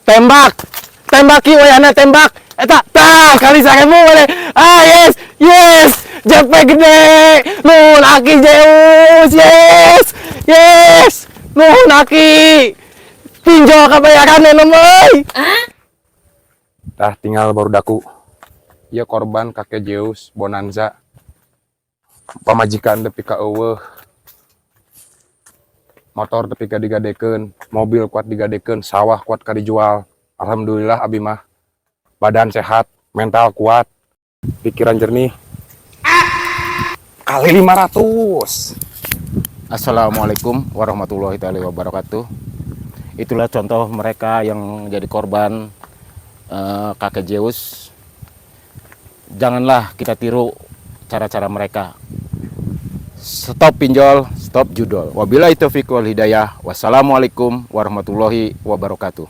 Tembak. Tembak, Ki, wayahna tembak. Eta, tah, kali 1000 mana? Ah, yes, yes. JP gede. Nuhun, Aki Zeus. Yes. Yes. Nuhun, Aki. Pinjol kabayaran euy. Tah, tinggal barudak. Ieu korban Kakek Zeus Bonanza. Pamajikan tepi ka euweuh. Motor tepi ka digadekeun, mobil kuat digadekeun, sawah kuat ka dijual. Alhamdulillah abi mah badan sehat, mental kuat, pikiran jernih. Kali 500. Assalamualaikum warahmatullahi taala wabarakatuh. Itulah contoh mereka yang jadi korban Kakek Zeus. Janganlah kita tiru cara-cara mereka. Stop pinjol, stop judol. Wabillahi taufiq wal hidayah. Wassalamualaikum warahmatullahi wabarakatuh.